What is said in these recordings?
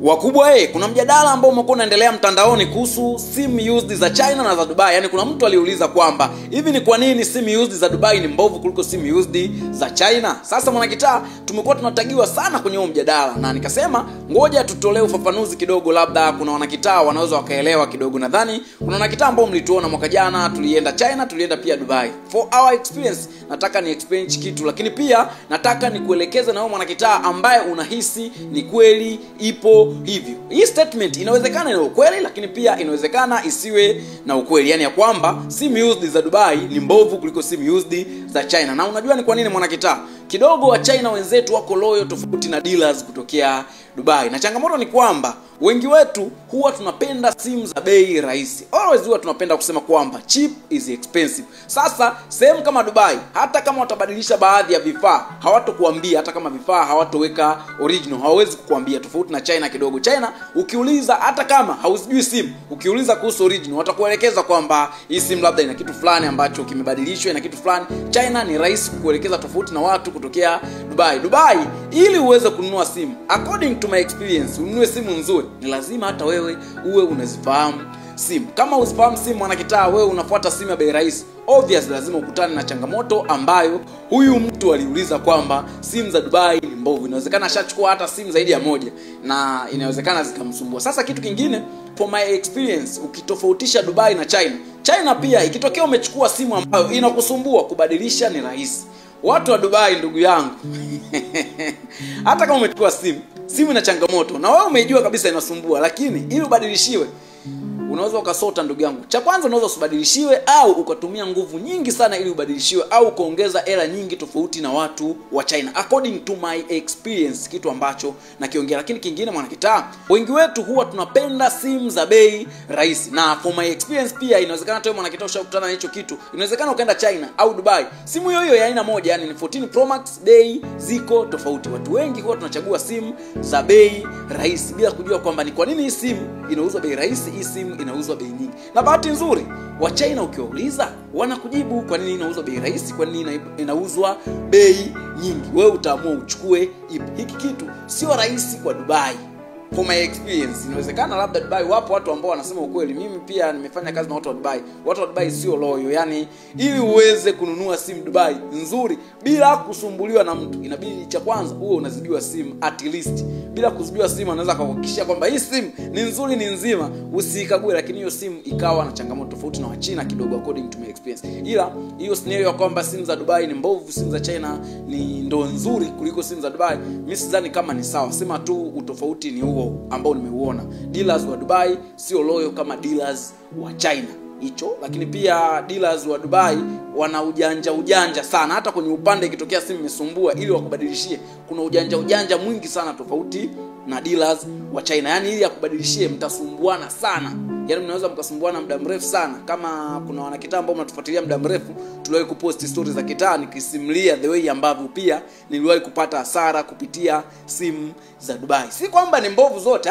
Wakubwa kuna mjadala ambao umekuwa unaendelea mtandaoni kuhusu simu used za China na za Dubai. Yaani kuna mtu aliuliza kwamba hivi ni kwa nini simu used za Dubai ni mbovu kuliko simu used za China? Sasa mwanakitaa, tumekuwa tunatagiwa sana kwenye huo mjadala na nikasema ngoja tutolee ufafanuzi kidogo, labda kuna wanakitaa wanaweza wakaelewa kidogo. Nadhani kuna wanakitaa ambao mlituona mwaka jana tulienda China, tulienda pia Dubai. For our experience, nataka ni explain kitu, lakini pia nataka nikuelekeze na wewe mwanakitaa ambaye unahisi ni kweli ipo hivyo. Hii statement inawezekana ina ukweli, lakini pia inawezekana isiwe na ukweli. Yaani ya kwamba simu used za Dubai ni mbovu kuliko simu used za China. Na unajua ni kwa nini mwanakitaa? Kidogo wa China wenzetu wako loyal tofauti na dealers kutokea Dubai. Na changamoto ni kwamba wengi wetu huwa tunapenda simu za bei rahisi. Always huwa tunapenda kusema kwamba cheap is expensive. Sasa sehemu kama Dubai, hata kama watabadilisha baadhi ya vifaa, hawatokuambia. Hata kama vifaa hawatoweka original, hawawezi kukuambia, tofauti na China kidogo. China ukiuliza, hata kama hausijui simu, ukiuliza kuhusu original watakuelekeza kwamba hii simu labda ina kitu fulani ambacho kimebadilishwa, ina kitu fulani. China ni rahisi kukuelekeza tofauti na watu kutokea Dubai. Dubai ili uweze kununua simu, according to my experience, ununue simu nzuri ni lazima hata wewe uwe unazifahamu simu. Kama usifahamu simu mwanakitaa, wewe unafuata simu ya bei rahisi, obviously lazima ukutane na changamoto ambayo huyu mtu aliuliza kwamba simu za Dubai ni mbovu. Inawezekana ashachukua hata simu zaidi ya moja na inawezekana zikamsumbua. Sasa kitu kingine, for my experience, ukitofautisha Dubai na China, China pia ikitokea umechukua simu ambayo inakusumbua, kubadilisha ni rahisi. Watu wa Dubai, ndugu yangu, hata kama umechukua simu ina changamoto na wewe umejua kabisa inasumbua, lakini ili ubadilishiwe unaweza ukasota, ndugu yangu. Cha kwanza, unaweza usibadilishiwe au ukatumia nguvu nyingi sana ili ubadilishiwe, au kuongeza hela nyingi tofauti na watu wa China, according to my experience, kitu ambacho nakiongea. Lakini kingine mwanakitaa, wengi wetu huwa tunapenda simu za bei rahisi, na for my experience pia inawezekana hata wewe mwanakitaa ushakutana na hicho kitu. Inawezekana ukaenda China au Dubai, simu hiyo hiyo ya aina moja, yani ni 14 Pro Max, bei ziko tofauti. Watu wengi huwa tunachagua simu za bei rahisi bila kujua kwamba ni kwa nini hii simu inauzwa bei rahisi, hii simu inauzwa bei nyingi. Na bahati nzuri wa China ukiwauliza wanakujibu kwa nini inauzwa bei rahisi, kwa nini inauzwa bei nyingi. Wewe utaamua uchukue ipi. Hiki kitu sio rahisi kwa Dubai. For my experience, inawezekana labda Dubai wapo watu ambao wanasema ukweli. Mimi pia nimefanya kazi na watu wa Dubai. Watu wa Dubai sio loyal. Yaani ili uweze kununua simu Dubai nzuri bila kusumbuliwa na mtu, inabidi cha kwanza uwe unazijua simu at least. Bila kuzijua simu anaweza kuhakikishia kwamba hii simu ni nzuri, ni nzima, usikague, lakini hiyo simu ikawa na changamoto, tofauti na Wachina kidogo, according to my experience. Ila hiyo scenario ya kwamba simu za Dubai ni mbovu, simu za China ni ndo nzuri kuliko simu za Dubai, mimi sidhani kama ni sawa. Sema tu utofauti ni huo ambao nimeuona. Dealers wa Dubai sio loyal kama dealers wa China hicho. Lakini pia dealers wa Dubai wana ujanja ujanja sana. Hata kwenye upande ikitokea simu imesumbua, ili wakubadilishie, kuna ujanja ujanja mwingi sana tofauti na dealers wa China. Yaani ili akubadilishie mtasumbuana sana. Yaani mnaweza mkasumbuana muda mrefu sana. Kama kuna wanakitaa ambao mnatufuatilia muda mrefu, tuliwahi kupost stories za kitaa nikisimulia the way ambavyo pia niliwahi kupata hasara kupitia simu za Dubai. Si kwamba ni mbovu zote,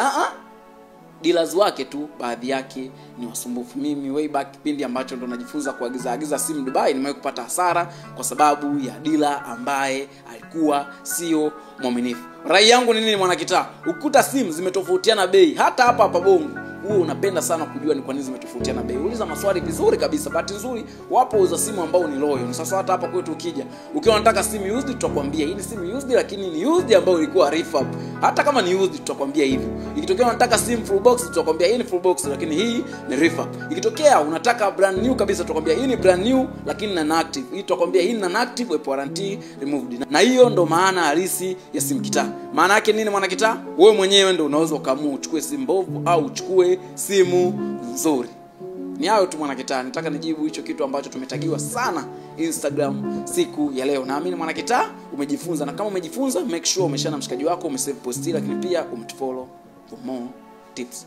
dealers wake tu baadhi yake ni wasumbufu. Mimi way back kipindi ambacho ndo najifunza kuagiza agiza simu Dubai, nimewahi kupata hasara kwa sababu ya dealer ambaye alikuwa sio mwaminifu. Rai yangu ni nini mwanakitaa? Ukuta simu zimetofautiana bei, hata hapa hapa Bongo, huo unapenda sana kujua ni kwa nini zimetofautiana bei. Uliza maswali vizuri kabisa. Bahati nzuri wapo uza simu ambao ni loyal. Sasa hata hapa kwetu ukija, ukiwa unataka simu used, tutakwambia hii ni simu used, lakini ni used ambayo ilikuwa refurb. Hata kama ni used tutakwambia hivyo. Ikitokea unataka simu full box, tutakwambia hii ni full box lakini hii ni refurb. Ikitokea unataka brand new kabisa, tutakwambia hii ni brand new lakini non active. Hii tutakwambia hii ni non active with warranty removed. Na hiyo ndo maana halisi ya simu kitaa. Maana yake nini mwanakitaa? Wewe mwenyewe ndo unaweza ukaamua uchukue simu mbovu au uchukue simu nzuri. Ni hayo tu mwanakitaa, nataka nijibu hicho kitu ambacho tumetagiwa sana Instagram siku ya leo. Naamini mwanakitaa umejifunza, na kama umejifunza make sure umeshare na mshikaji wako, umesave post, lakini pia umtufollow for more tips.